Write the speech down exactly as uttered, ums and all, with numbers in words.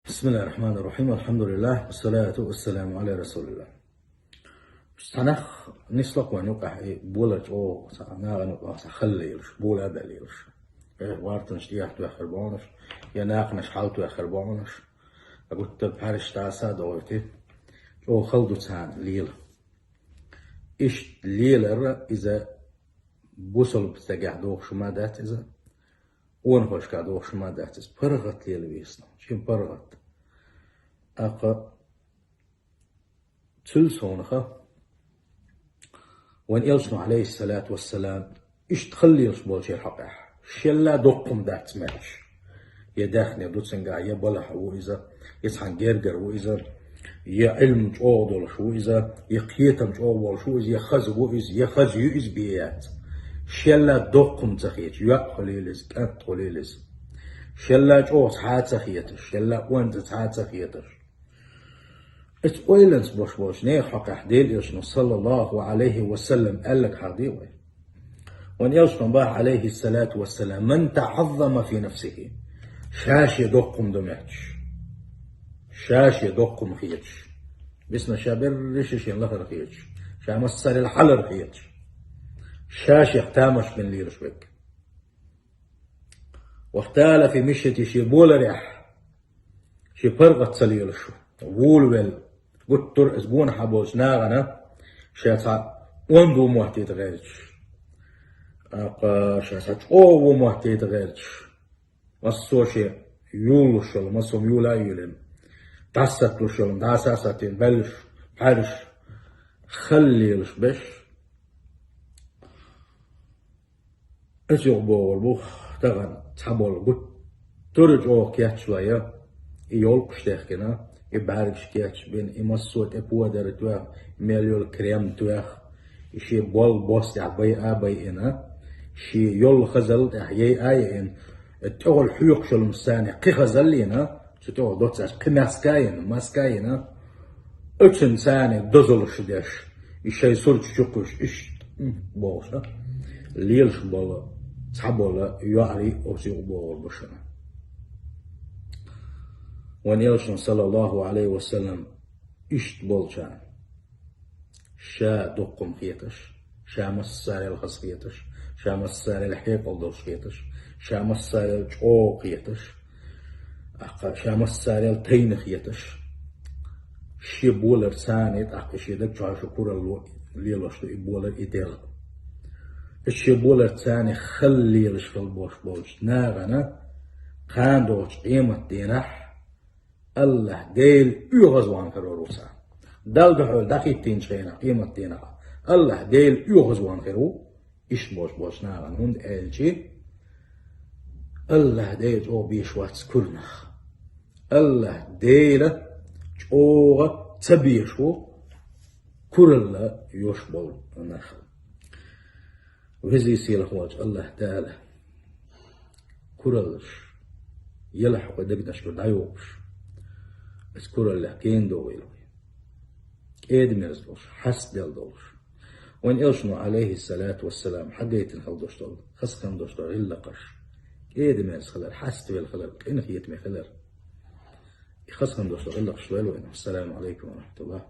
بسم الله الرحمن الرحيم. الحمد لله والصلاة والسلام على رسول الله. Цхьа нах нисло вайна юкъахь, и болар чӀогӀа цхьа нахана юкъахь цхьа хала лелаш, бола а баьлла лелаш. Э, вартанаш тӀехь тоьххар бохьанаш, я наханаш хьал тоьххар бохьанаш, а гуттар пхьараш таса а догӀийти, чӀогӀа хала ду царна лела. Иштта лелар иза бусалба стагехь дохуш ма дац иза, къонахошка дохуш ма дац иза. ПаргӀат лела веза, шен паргӀат. ТӀаккха цуьнан совнаха вайн элчано, алейхиссалату вассалам, иштта хала лелаш болчеран хьокъехь, шелла доккхум дац моьттуш. Я даьхни ду цуьнгахь, я балхахь ву иза, я цхьана гергара ву иза, я Ӏилма чӀогӀа долуш ву иза, я кхетам чӀогӀа волуш ву иза, я хаза ву иза, я хаза ю иза, бен яц. Шелла доккхум ца хеташ, йоӀ хуьлийла иза, кӀант хуьлийла иза. Шелла чӀогӀа цхьа а ца хеташ, шелла онда цхьа а ца хеташ. Оцу ойланца бош болчу нехан хьокъехь Делан элчано, саллаллаху алейхи ва саллам, аьлларг хьахде вай. Вайн элчано боху, алейхиссалату вассалам: «Ман таӀаззама фи нафсихи». Ша шен доккхум ду моьттуш. Ша шен доккхум хеташ. Бисна ша берриш а шен лахара хеташ. Ша массарел хьалара хеташ. Ша шех тамаш бина лелаш верг. «Вахтала фи мишйати», шен боларехь шен паргӀат ца лелаш ву. Вулавелла, гуттар а иза гонахьа болчу нахана ша цхьа онда ву моттийта гӀерташ, тӀаккха ша цхьа чӀогӀа ву моттийта гӀерташ, массо а шен юллуш йолу, массо а юла а юьйлина, дӀасатталуш йолу, дӀаса а саттийна, баьллаш, пхьаьрш, хала лелаш беш. Оцу юкъа богӀур бу тахана цхьаболу гуттар а чӀогӀа кечбан я, и йолкхуш техкина, и бӀаьргаш кечбина, и массо а тӀе пудар а тоьхна, мел йолу крем тоьхна, и шен болу бос тӀехь байа а байина, шен йолу хазалла тӀехь яй а яйина, тӀехула хьоькхуш йолу царна кхин хазалла йина, цу тӀехула доццаш кхин маска а йина, маска а йина, оцунна царна дозаллаш деш, и шайн сурт чу кхуьссуш, иштта, м, бохуш, а, лелаш болу цхьаболу йоӀарий оцу юкъа богӀур бу шуна. Вайн элчано, саллаллаху алейхи ва саллам, иштта болчарна. Ша доккхум хеташ, ша массарел хаза хеташ, ша массарел хьекъал долуш хеташ, ша массарел чӀогӀа хеташ, тӀаккха ша массарел тайна хеташ, шен болар царна тӀаккха шен даг чохь шу куралла лелош ду и болар, и делла. Шен болар царна хала лелаш хила бош болчу нахана кхана догӀучу къематдийнахь АллахӀ Дела оьгӀазвахна хир ву царна. Далла дуьхьал дӀахӀиттийначу хенахь, къематдийнахь, АллахӀ Дела оьгӀазвахна хир ву иштта болуш болчу нахана, хӀунда аьлча АллахӀ Дела чӀогӀа бийш вац кура нах. АллахӀ Дела чӀогӀа ца бийш ву куралла йолуш болу нах. Везий сийлахь волчу АллахӀ Дала кураллаш елахь вай дегнашкара дӀайоккхуш, оцу кураллех гена догӀийла вай. КӀеда-мерза долуш, хьастаделла долуш. Вайн элчано, алейхиссалату вассалам, хьагайтина хила долуш долу, хазахетам долуш долу гӀиллакхаш. КӀеда-мерза хилар, хьаставелла хилар, къинхетаме хилар. И хазахетам долуш долу гӀиллакхаш лойла вайна. Ассаламу алейкум ва рахматуллах.